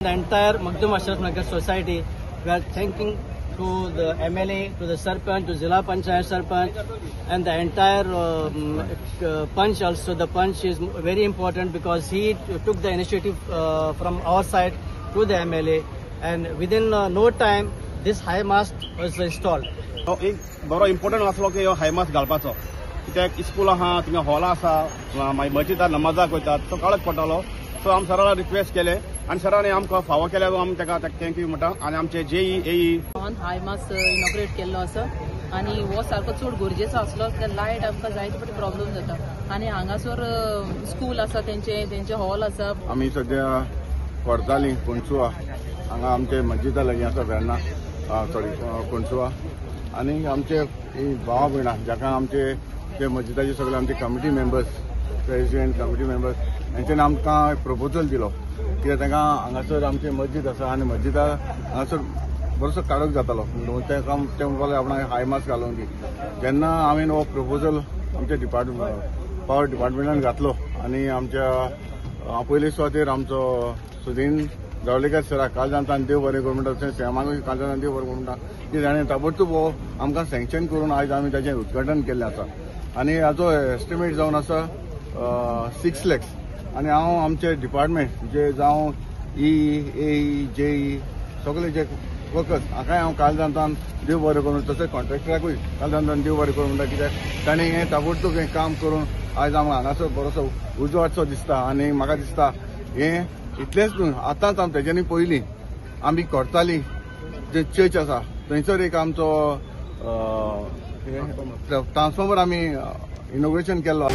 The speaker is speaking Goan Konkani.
The entire Magdum Ashraf Nagar society, we are thanking to the MLA, to the Sarpanch, to Zilla Panchayat Sarpanch, and the entire Panch also. The Panch is very important because he took the initiative from our side to the MLA, and within no time this high mast was installed. एक बरो इम्पॉर्टंट आसलो की हो हायमास घालपाचो, कित्याक इस्कूल आहा, थिंगा हॉल आसा, मागीर मस्जिदार नमाजाक वयतात, तो काळोख पडटालो. सो आमी सराला रिक्वेस्ट केले आनी सरांनी आमकां फावो केल्यार आमी ताका thank you म्हणटा. आनी आमचे जेई एई हायमास इनॉग्रेट केल्लो आसा आनी हो सारको चड गरजेचो आसलो, कित्याक लायट आमकां जायते फावटी प्रॉब्लम जाता आनी हांगासर स्कूल आसा, तेंचे हॉल आसा. आमी सद्या कोरताली कोणसुआ हांगा आमचे मस्जिदा लागीं आसा, वेर्ना सॉरी कोणसुआ. आनी आमचे भावा भयणां जाका आमचे ते मस्जिदाचे सगळे आमचे committee members, president committee members हेंच्यानी आमकां प्रपोजल दिलो, कित्याक तांकां हांगासर आमचे मस्जिद आसा आनी मस्जिदा हांगासर बरोसो काळोख जातालो, म्हणून तांकां ते म्हणपाक लागले आपणाक हायमास घालूंक दी. जेन्ना हांवें हो प्रपोजल आमच्या डिपार्टमेंट पावर डिपार्टमेंटान घातलो आनी आमच्या पयले सुवातेर आमचो सुदीन जावलेकर सराक कालजांतान देव बरें करूं म्हणटा, सेमाकूय कालजांतान देव बरें करूं म्हणटा की ताणें ताबडतोब हो आमकां सँक्शन करून आयज आमी ताचें उद्घाटन केल्लें आसा. आनी हाचो एस्टिमेट जावन आसा 6 lakhs. आनी हांव आमचे डिपार्टमेंट जे जावं ई ए जेई सगळे जे वर्कर्स हांकांय हांव कालजांतान देव बरें करूं, तशेंच कॉन्ट्रॅक्टराकूय कालजांतान देव बरें करूं म्हणटा, कित्याक ताणें हें ताबडतोब हें काम करून आयज आमकां हांगासर बरोसो उजवाडसो दिसता. आनी म्हाका दिसता हें इतलेंच न्हू, आतांच आम तेज्यानी पयलीं आमी कोरताली जे चर्च आसा थंयसर एक आमचो ट्रान्सफॉर्मर आमी इनोग्रेशन केल्लो.